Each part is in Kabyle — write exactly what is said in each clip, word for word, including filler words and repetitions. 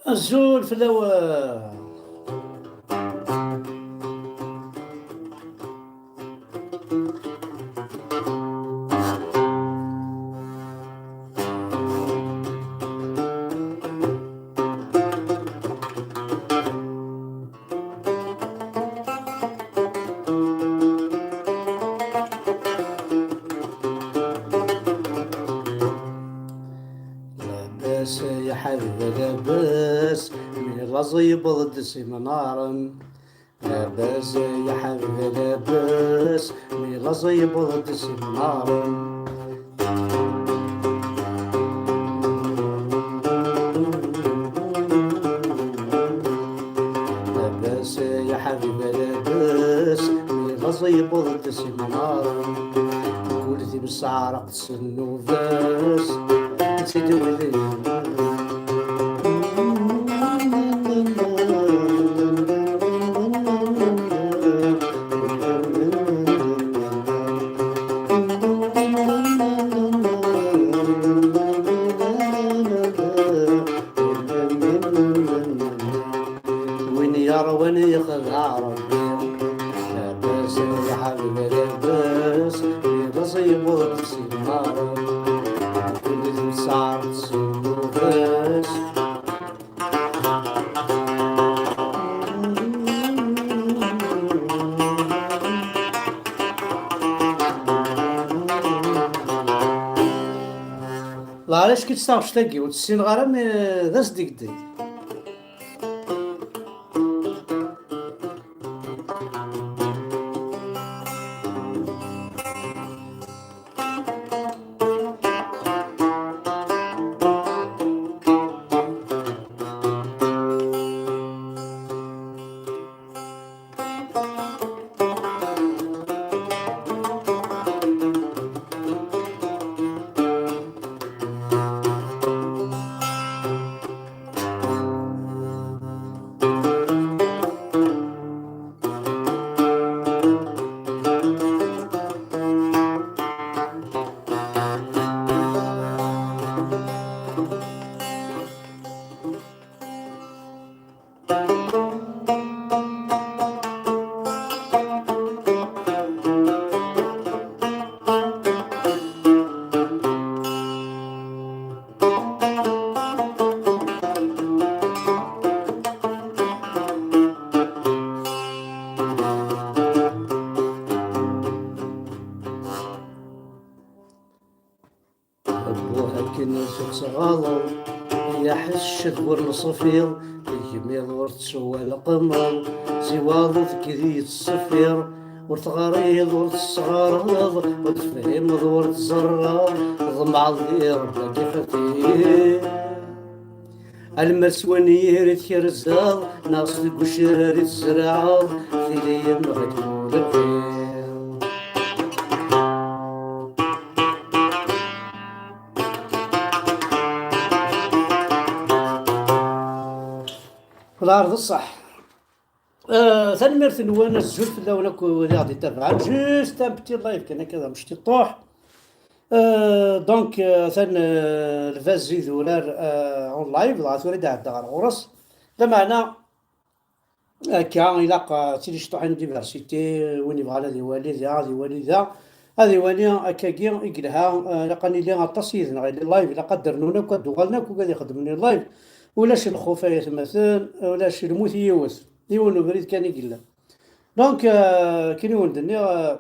Azul fell-awen. Labas ya ḥabibi labas, mi laẓ yewweḍ-d s imnaren. Labas ya ḥabibi labas, mi laẓ yewweḍ-d s imnaren. Labas ya ḥabibi labas, mi laẓ yewweḍ-d s imnaren. Kul timseɛreqt s nnuba-s, ad tt-id-wwin. Win yeṛwan yexdeɛ Ṛebbi, labas ya ḥabibi labas, mi laẓ yewweḍ-d s imnaren. Kul timseɛreqt s nnuba-s. Lɛalac kif taɣect-agi, ur tt-ssineɣ ara, mi d as-d-igdey. Buh akken tettɣaḍeḍ, yaḥ cced ur nṣeffiḍ, tegmiḍ ur teswalqmeḍ, ziwaḍ deg di yettṣeffir, ur teɣriḍ ur tesɣareḍ, ur tefhimeḍ ur tẓerreḍ, tḍemɛeḍ di Ṛebbi ad k-ixtir. Alemmer s wenyir i tkerzeḍ, neɣ s deg ucrar i tzerɛeḍ, tili yemɣi-d ur lxiṛ. Lɛerḍ ṣṣeḥ. Euh, tanemmirt-nwen, azul fell-awen akk wid i ɣ-d-itabaɛen. Juste un petit live kan akka d amecṭuḥ. Euh, donc, euh, atan, euh, lbaz i d urar, euh, en live, dɣa tura i d-ɛedda ɣer ɣur-s. Lameɛna, akka, ilaq, euh, tili cṭuḥ n diversité, win yebɣan ad iwali da, ad iwali da, ad iwali akkagi i yelha, euh, ilaq ad nili aṭas yid-neɣ, yili live, ilaq ad d-rnun akk, ad d-uɣalen akk, ad ixedmen live. Ulac lxuf ay atmaten, ulac lmut yiwet, yiwen ubrid kan i yellan. Donc, euh, akken i wen-d-nniɣ, euh,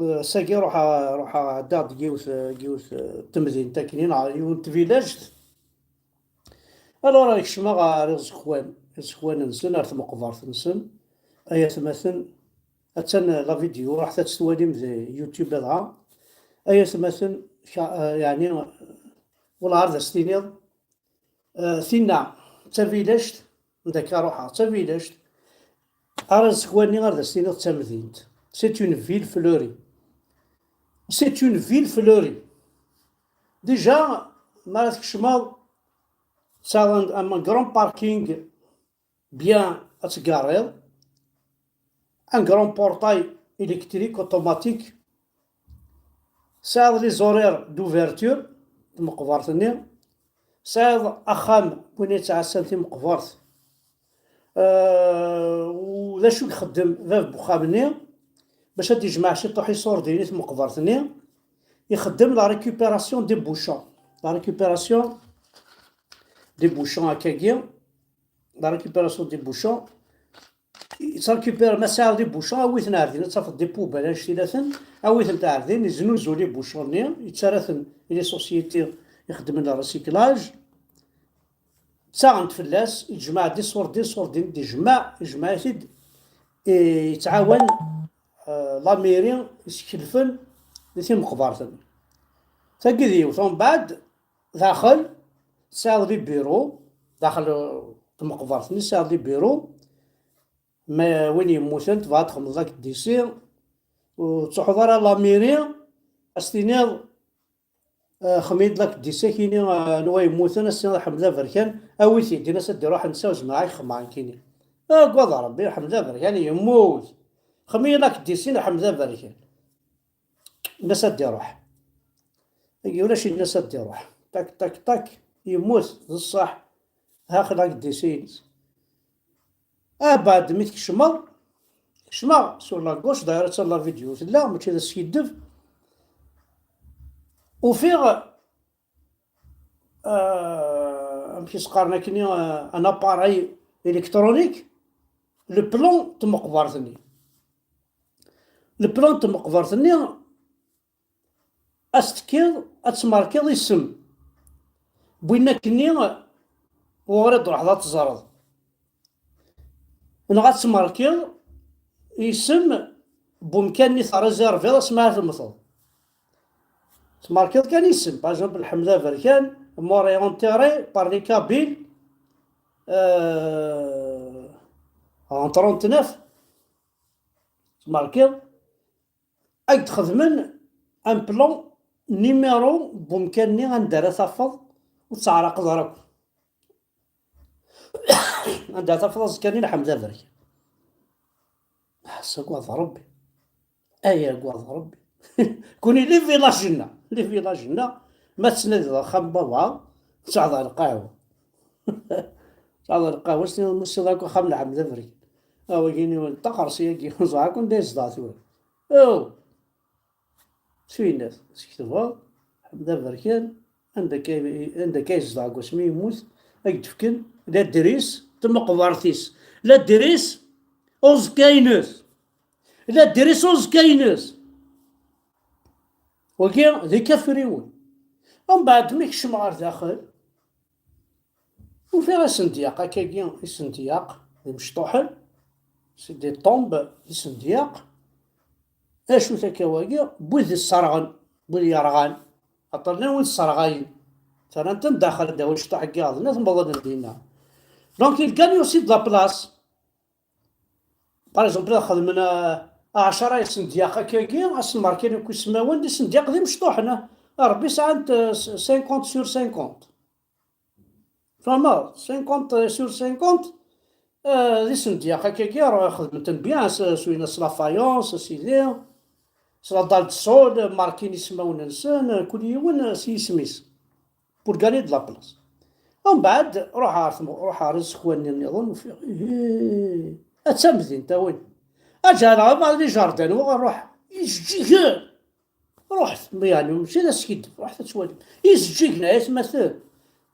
euh, ass-agi ruḥeɣ, ruḥeɣ ɛeddaɣ-d yiwet, euh, yiwet, euh, temdint akkenni, neɣ yiwen n tvilajt. Alors, kecmeɣ ɣer iẓekwan, iẓekwan-nsen, ar tmeqbert-nsen. Ay atmaten, attan la vidéo, ruḥet ad tt-twalim di YouTube dɣa. Ay atmaten, ka-, euh, yeɛni, euh, wellah ar d as-tiniḍ, Euh, tinna d tavilajt, d akka ruḥeɣ, d tavilajt. Ar aẓekwan-nni ar d as-tiniḍ d tamdint. C'est une ville fleurie. C'est une ville fleurie. Déjà, mi ara tkecmeḍ, tesɛiḍ un, un grand parking bien ad tgariḍ, un grand portail électrique automatique, tesɛiḍ les horaires d'ouverture, tmeqbert-nni, Tesɛiḍ axxam n win yettɛassan timeqbert. Eh, u d acu i ixeddem bab n uxxam-nni? Bac ad d-ijmeɛ ciṭuḥ iṣurdiyen i tmeqbert-nni, ixeddem la récupération des bouchons. La récupération des bouchons, akkagi, la récupération des bouchons. Yettrécupère, ma tesɛiḍ des bouchons, awi-ten ar din, ad tafeḍ des poubelles annect-ilaten, awi-tent ar din, yeznuzu les bouchons-nni, yettarra-ten i les sociétés ixeddmen le recyclage. Ttaɣen-t fell-as, yejmeɛ-d iṣurdiyen, iṣurdiyen d-ijmeɛ, ijmeɛ-it-id, i, yettɛawan, eh, la mairie iskelfen di timeqbert-nni. Tagi d yiwet, umbeɛd, daxel, tesɛiḍ les bureaux, daxel, eh, tmeqbert-nni tesɛiḍ les bureaux, ma win yemmuten, tebɣa ad txedmeḍ la K D C, ur tettruḥuḍ ara la mairie, ad s-tiniḍ, eh, xdem-iyi-d la K D C, kini, eh, anwa yemmuten, ad s-tiniḍ Ḥmed Aberkan, awi-t-id, in-as ad d-iruḥ netta, ur zmireɣ ad k-xedmeɣ nekkini. Agad Rebbi, Ḥmed Aberkan yemmut. Xdem-iyi la K D C n Ḥmed Aberkan. In-as ad d-iruḥ. Agi ulac, in-as ad d-iruḥ. Tak, tak, tak, yemmut, d ṣṣeḥ. Ha xla K D C-ines. Abeɛd mi tkecmeḍ, kecmeɣ sur la gauche, d'ailleurs, attan la vidéo tella, mačči d askiddeb. Ufiɣ, euh, amek i s-qqaren akkenni, euh, un appareil électronique, le plan n tmeqbert-nni. Le plan n tmeqbert-nni, ad s-tekkiḍ, ad tmerkiḍ isem n win akkenni wuɣur i d-truḥeḍ ad teẓreḍ. Neɣ ad tmerkiḍ isem n wemkan-nni terrizirviḍ asmi ara temmteḍ. Tmerkiḍ kan isem, par exemple, Ḥmed Aberkan, mort et enterré par les Kabyles, euh, en trente-neuf. Tmerkiḍ, ad k-d-xedmen un plan, numéro n wemkan-nni anda ara tafeḍ, ur teɛraqeḍ ara akk. Anda ara tafeḍ aẓekka-nni n Ḥmed Aberkan. Ḥess agad Rebbi. Ay agad Rebbi. Kuni les villages-nneɣ, les villages-nneɣ, ma tettnadiḍ axxam n baba, tesɛiḍ lqahwa. Tesɛiḍ lqahwa, s-tiniḍ mussiḍ akk axxam n Ḥmed Aberkan. A wagini, ṭṭaxer s yagi, ẓer akk anda yezdeɣ tura. Aw! Tuyat, sketbeɣ, Ḥmed Aberkan, anda akka, anda akka yezdeɣ deg wasmi yemmut, ad k-d-fken ladris n tmeqbert-is. Ladris uẓekka-ines. Ladris uẓekka-ines. Wagi d ikafriwen. Umbeɛd mi kecmeɣ ɣer daxel, ufiɣ isendyaq akkagi, isendyaq d imecṭuḥen, c'est des tombes d isendyaq. Acu-t akka wagi? N wid isserɣen, n wid yerɣan. Aṭṭer llan wid sserɣayen. Terran-ten daxel, ddaw imecṭuḥ n yiɣeḍ, ad ten-meḍlen dinna. Donc, il gagne aussi de la place. Par exemple, ad xedmen, euh, ɛecra isendyaq akkagi, ad sen-merkin akk ismawen d isendyaq d imecṭuḥen. Rebbi sɛant, euh, cinquante sur cinquante. Fehmeḍ? Cinquante sur cinquante, euh, d isendyaq akkagi, xedmen-ten bien, s, s win, s la faïence, a sidi, s la dalle de sol, merkin ismawen-nsen, kul yiwen s yisem-is. Pour gagner de la place. Umbeɛd, ruḥeɣ ɣer tmu-, ruḥeɣ ɣer iẓekwan-nni nniḍen, ufiɣ, ih, ad tamdint, a win. Ad ǧehleɣ abɛad les jardins, wa ruḥ, ijeǧǧigen. Ruḥet, yeɛni, mačči d askiddeb, ruḥet ad twalim. Ijeǧǧigen, ay atmaten,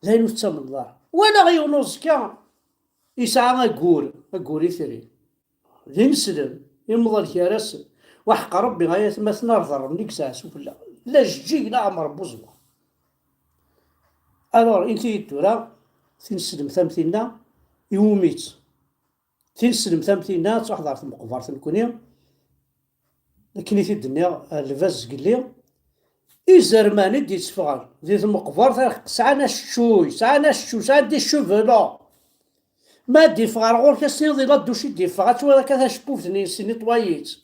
d ayen ur tettamneḍ ara. Walaɣ yiwen uẓekka yesɛa aggur, aggur itri. D ineslem, imḍan gar-asen. Waḥeq Rebbi, ay atmaten, ar ḍerren i yesɛa sufella. La jeǧǧig, la ɛmer n uẓeṭṭa. Alors, inti-yi-d tura, tineslemt am tinna, iwumi-tt? Tineslemt am tinna, ad truḥeḍ ɣer tmeqbert nekkni, akken i t-id-nniɣ, eh, lbaz zgelli, izerman i d-yetteffɣen di tmeqbert, sɛan aceččuy, sɛan aceččuy, sɛan des cheveux longs. Ma d-yeffeɣ ɣer ɣur-k, ad s-tiniḍ di la douche i d-yeffeɣ, ad twaliḍ akka tacebbubt-nni, yesnitwayi-tt.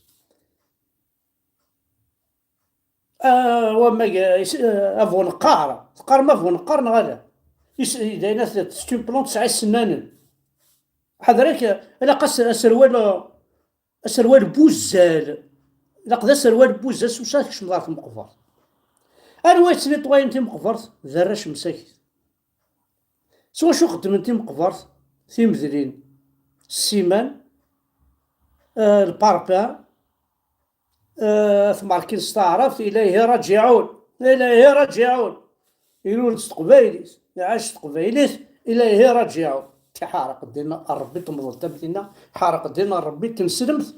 Ah, wamag, eh, is-, eh, abuneqqar. Teqqarem abuneqqar neɣ ala? Is-, d ayen at-, c'est une plante tesɛa isennanen. Ḥader-ak, ilaq as-, aserwal, aserwal buzzal. Ilaq d aserwal buzzal, s usa tkecmeḍ ɣer tmeqbert. Anwa yettnitwayen timeqbert? D arrac msakit. S wacu xeddmen timeqbert, timedlin, ssiman, eh, lparpin, eh, tmerkin s taɛrabt, ilayhi raǧiɛun, ilayhi raǧiɛun. Ilul s teqbaylit, iɛac s teqbaylit, ilayhi raǧiɛun. Tiḥaraq ddin n Ṛebbi, temḍel tamdina, ḥaraq ddin n Ṛebbi, tneslemt.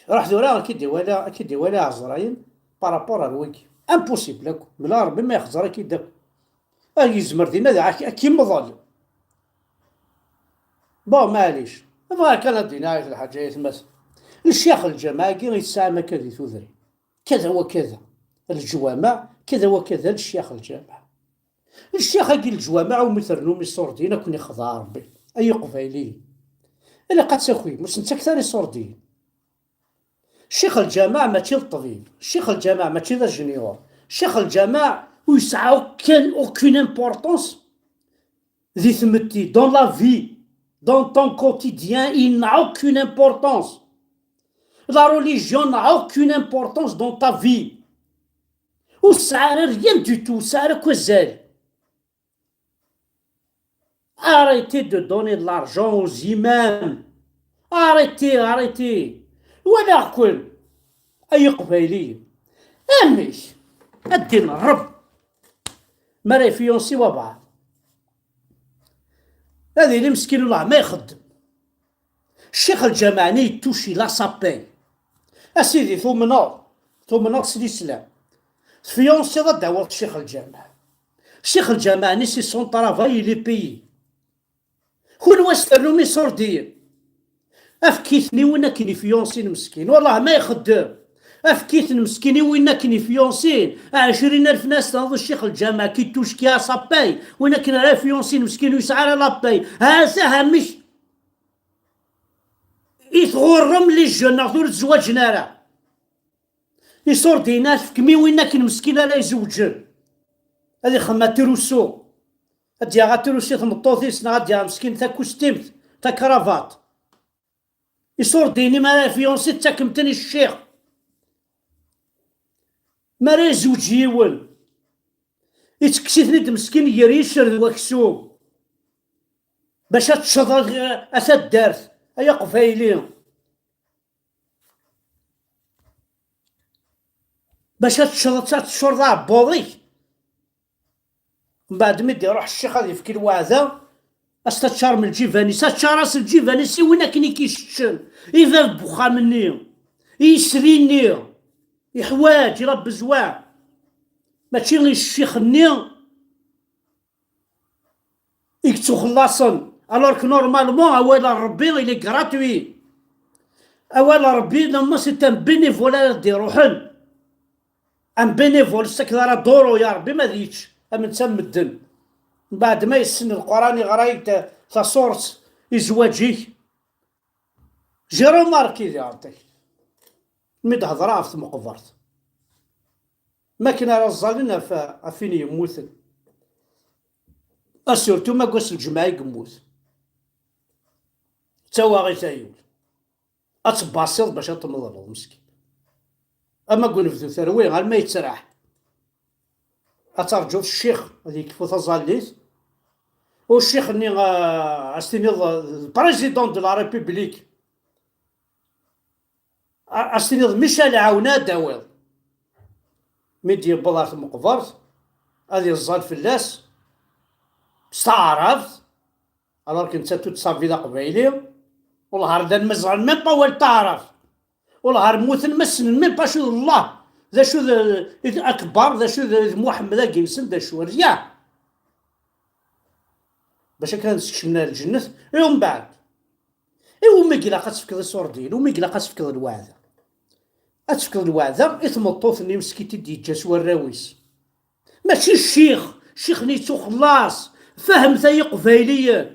Ruḥ tura, ad k-id-iwali, ad k-id-iwali Ɛezrayen par rapport ar wigi. Impossible akk. Mla Ṛebbi ma ixẓer-ik-id akk. Ad yezmer dinna ad ak-, ad k-imḍel. Bon, maɛlic. Bɣiɣ kan ad d-iniɣ yiwet lḥaǧa, ay atmaten. Ccix lǧameɛ-agi i tesɛam akka di tudrin. Kada wa kada. Leǧwameɛ, kada wa kada, ccix lǧameɛ. Ccix-agi n leǧwameɛ umi ternum iṣurdiyen, ad ken-ixdeɛ Ṛebbi, ay Iqbayliyen. Ilaq ad takim, ur s-nettak ara iṣurdiyen. Ccix lǧameɛ mačči d ṭṭbib, ccix lǧameɛ mačči d ajenyur, ccix lǧameɛ ur yesɛi aucune, aucune importance di tmetti, dans la vie, dans ton quotidien, il n'a aucune importance. La religion n'a aucune importance dans ta vie. Ur tesɛi ara rien du tout, ur tesɛi ara akk azal. Arrêtez de donner de l'argent aux imams. Arrêtez, arrêtez. Walaɣ-ken, ay Iqbayliyen. Amek? Ad d-inin Ṛebb. Mi ara yefyunsi wabeɛḍ, ad yili meskin, wellah ma ixeddem. Ccix lǧameɛ-nni yettucci la sapay. A sidi, tumneḍ, tumneḍ s lislam. Tefyunsiḍ ad d-tawiḍ ccix lǧameɛ. Ccix lǧameɛ-nni, c'est son travail, il est payé. Kunwi a s-ternum iṣurdiyen. Efk-iten i win akken ifyunsin meskin. Wellah ma ixeddem. Efk-iten meskin i win akken ifyunsin. Ɛecrin alef nnas tenɣeḍ ccix lǧameɛ qui touche, qui a sa paye. Win akken ara ifyunsin meskin ur yesɛi ara la paye. Ha-t-a amek i tɣurrem les jeunes neɣ ur tzewwaǧen ara. Iṣurdiyen ad tefkem i win akken meskin ara izewǧen. Ad ixdem atrusu. Ad d-yaɣ atrusu i tmeṭṭut-is neɣ ad d-yaɣ meskin takustimt, takravat. Iṣurdiyen-im ara ifyunsi tettakem-ten i ccix. Mi ara yezweǧ yiwen, ittekkes-iten-id meskin gar yiccer d waksum. Bac ad teččeḍ a, a taddart, ay aqbayli. Bac ad teččeḍ, ad teččureḍ aɛebbuḍ-ik. Mbeɛd mi d-iruḥ ccix ad yefk lweɛda, ad s-taččarem lǧiban-is, ad teččar-as lǧiban-is i win akken i k-iseččen, i bab n wexxam-nni, i yisri-nni, iḥwaǧ, il a besoin. Mačči i ccix-nni i yettuxellaṣen, alors que normalement awal n Ṛebbi il est gratuit. Awal n Ṛebbi normalement c'est un bénévole ara d-iruḥen. Un bénévole, s akken ara duru, ya Ṛebbi ma ad yečč am netta am medden. Mbeɛd ma yessen Lquran, iɣra-yi-d ta-, taṣurt i zzwaǧ-ik. J'ai remarqué diɣen takti mi d-hedreɣ ɣef tmeqbert, makken ara ẓẓallen ɣef, ɣef win yemmuten. A surtout ma deg wass n lǧemɛa i yemmut. D tawaɣit ay ul. Ad tebbaṣiḍ bac ad temḍleḍ meskin. Ama deg unebdu terwi, arma yettraḥ. Ad terǧuḍ ccix ad yekfu taẓallit. U ccix-nni, ah, ad s-tiniḍ, ah, d président de la République. A-, ad s-tiniḍ Michel, ɛawen ad d-tawiḍ. Mi d-yewweḍ ɣer tmeqbert, ad iẓẓal fell-as s taɛrabt, alors que netta tout sa vie d aqbayli. Wellah ar llan ma ẓran même pas awal taɛrabt. Wellah ar mmuten ma ssnen même pas acu d Allah, d acu d, d akbar, d acu d, d Muḥemmed-agi-nsen, d acu, rien. Bac akken ad skecmen ar lǧennet, i umbeɛd. I wumi ilaq ad tefkeḍ iṣurdiyen, wumi ilaq ad tefkeḍ lweɛda? Ad tefkeḍ lweɛda i tmeṭṭut-nni meskint i d-yeǧǧa s warraw-is. Mačči ccix, ccix-nni yettuxellaṣ, fehmet ay iqbayliyen.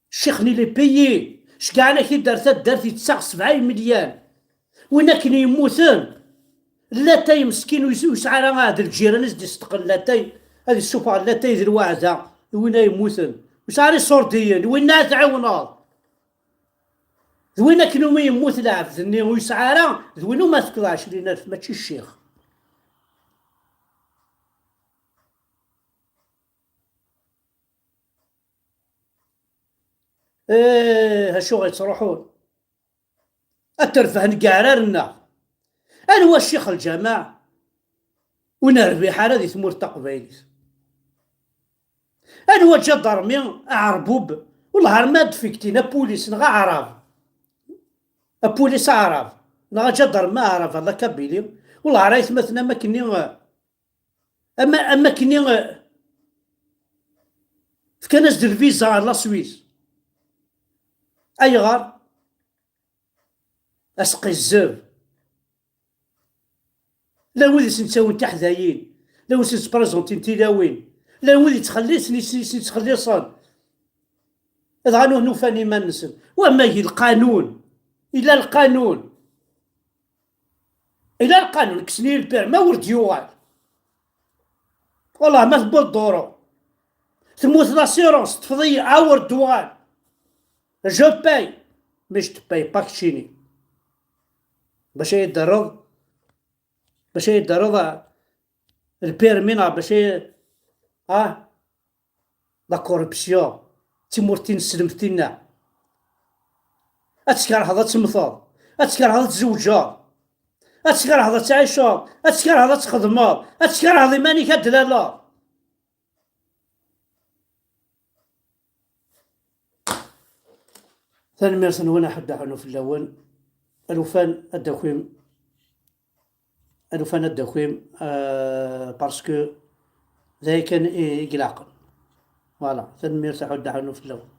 Ccix-nni les pays, ceggɛen-ak-id ar taddart yettaɣ sebɛa imelyan. Win akken yemmuten, latay meskin ur yesɛi ara aɛdel lǧiran i s-d-iṣeddqen latay, ad issufeɣ latay d lweɛda i win ay yemmuten. Ur yesɛi ara iṣurdiyen, d winna ad tɛiwneḍ. D win akken umi yemmut lɛebd-nni ur yesɛi ara, d win umi tefkeḍ ɛecrin alef, mačči ccix. Eh, acuɣer yettruḥun? Ad terbeḥ deg yeɛrar-nneɣ. Anwa ccix lǧameɛ ur nerbiḥ ara di tmurt taqbaylit? Anwa ǧadarmi aɛerbub, wellah ar ma ad d-fiktin apulis neɣ aɛrab, apulis aɛrab, neɣ aǧadarmi aɛrab ar la Kabylie, wellah ar aytmaten am akkenni, am, am akkenni, fkan-as-d lviza ar la Suisse. Ayɣer? Asqizzeb. Llan wid i sen-ttawin tiḥdayin, llan wid i sen-ttprésentin tilawin, llan wid yettxellisen, i sen-, i sen-yettxellisen. Dɣa nuh-, nufan iman-nsen. Wamma gi lqanun, ila lqanun. Ila lqanun, kksen-iyi lpirma ur d-yuɣal. Wallah, ma tewwiḍ duru, temmut l'assurance, teṭṭfeḍ-iyi, a ur d-tuɣal. Je paye, mais je te paye pas keččini. Bac ay d-terreḍ, bac ay d-terreḍ, ah, lpirmi neɣ bac ay, ah, la corruption, d timurt tineslemt tinna. Ad tkerheḍ ad temmteḍ, ad tkerheḍ ad tzewǧeḍ, ad tkerheḍ ad tɛiceḍ, ad tkerheḍ ad txedmeḍ, ad tkerheḍ iman-ik ad d-tlaleḍ. Tanemmirt-nwen, aḥuddu aḥunnu fell-awen. Alufan ad d-takim, alufan ad d-takim, euh, parce que d aya kan i, i ilaqen. Voilà, tanemmirt, aḥuddu aḥunnu fell-awen.